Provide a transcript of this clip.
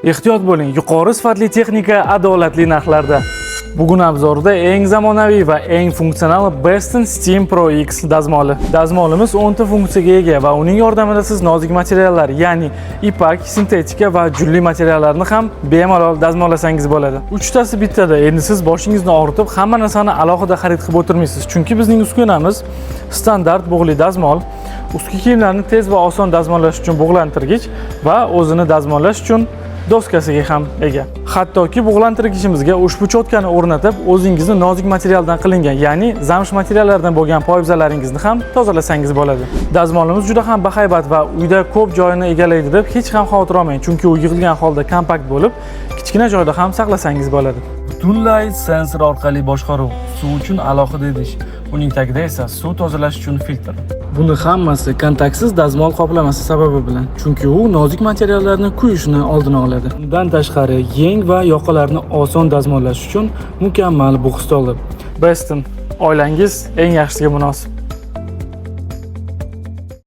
Ehtiyot bo'ling, yuqori sifatli texnika adolatli narxlarda. Bugun обзор da eng zamonaviy va eng funksional Beston Steam Pro X dazmoli. Dazmolimiz 10 ta funksiyaga ega va uning yordamida siz nozik materiallar, ya'ni ipak, sintetika va julli materiallarni ham bemalol dazmollasangiz bo'ladi. Uchtasi bittada. Endi siz boshingizni og'ritib, hamma narsani alohida xarid qilib o'tirmaysiz. Chunki bizning uskunamiz standart bug'li dazmol, ustki kiyimlarni tez va oson dazmollash uchun bug'lantirgich va o'zini dazmollash uchun doskasiga ham ega. Hattoki bug'lantirgichimizga ushbu chotkani o'rnatib, o'zingizni nozik materialdan qilingan, ya'ni zamsh materiallardan bo'lgan poyabzallaringizni ham tozalasangiz bo'ladi. Dazmolimiz juda ham bahaybat va uyda ko'p joyini egallaydi deb hech ham xavotir olmang, chunki u yig'ilgan holda kompakt bo'lib, kichkina joyda ham saqlasangiz bo'ladi. Butunlay sensor orqali boshqaruv, suv uchun alohida idish, uning tagida esa suv tozalash uchun filtr. Buni hammasi kontaktsiz dazmol qoplamasi sababi bilan, chunki u nozik materiallarni kuyishini oldini oladi. Bundan tashqari, yeng va yoqalarni oson dazmollash uchun mukammal bug' stoli. Beston, oilangiz eng yaxshisiga munosib.